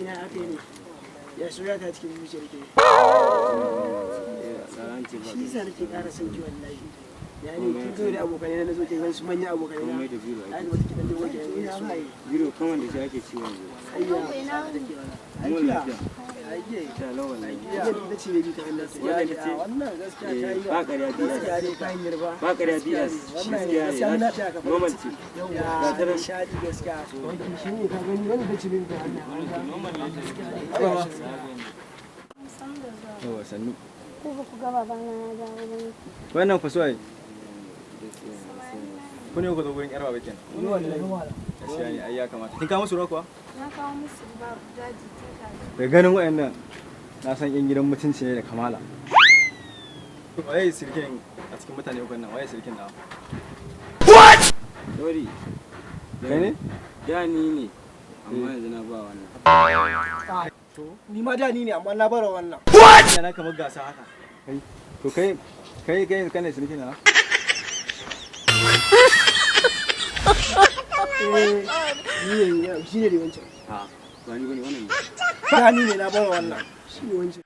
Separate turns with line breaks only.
na aka yi ne? Ya soya ta cikin zuciyar ke? Shi yasa nake ƙara son ki wallahi. Ya ne kin zo da abokanai na zo kin gan su manyan abokanai na.
Komai da biro
Ai
ake.
Wata kidan da wake yanzu su.
Biro kan wanda shi ake ciwon yanzu.
Ayya.
Mun lafiya.
Ayya.
Ta lawan ne.
Ita ce ne bi ta hannun.
Wannan ce.
Wannan gaskiya ta yi.
Ba ƙarya DS.
Gaskiya dai kayan yarba.
Ba ƙarya DS.
Wannan
Gaskiya
gaskiya
ne.
muna taya ka farin
Normal
ciki.
ce.
Yawwa,
Ga ta nan.
nishaɗi gaskiya. Shi ne ka gani wani ta ce ne bi ta hannun.
San da zuwa.
Yawa, sannu.
Ko ba ku ga babana ya dawo ba ne?
Wannan fa suwaye? Ku ne ku zo gurin yar baba kenan? Gaskiya ne, ai ya kamata. Kin kawo musu ruwa kuwa?
Na kawo musu ba daji tun kafin.
Daga ganin wayannan na san yan gidan mutunci ne da kamala. Waye sirkin a cikin mutane uku nan? Waye sirkin nawa?
Sorry.
Kai ne?
Da ni ne. Amma yanzu na ba wannan.
Ni ma da ni ne, amma na bara wannan.
Yana kamar gasa haka. Kai to, kai kai ne sirkin nawa?
Eh, ni ne, shi ne da wancan.
Ha. Ba ni bane wannan ne.
Da ni ne, na bara wannan. Shi ne wancan.